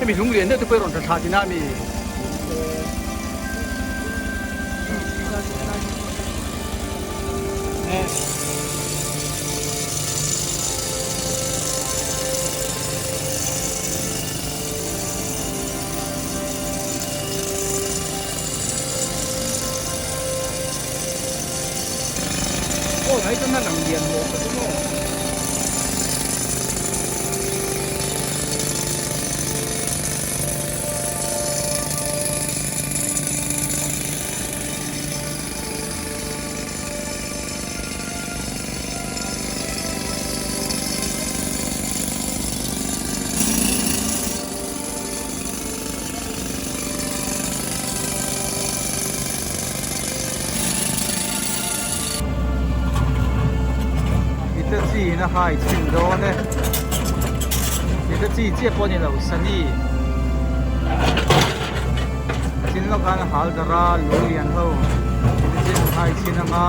Hemi lung lian deuh te pawh i rawn tla thla tihna a mi? Aw hei chuan a lang lian maw ka ti maw. Itachi in a hai chhin dawn e Itachi chiah pawh a ni lo Sunny chin lawk khan a hal darh a lung lian ho Itachi an hai chhin anga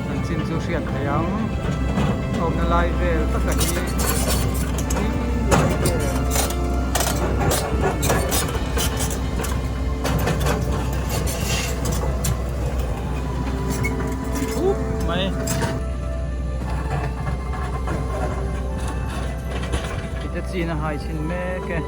chanchin chu hriat theih ang awmna lai vel taka hi lai vel thup mai ite chin a hai chhin mek e.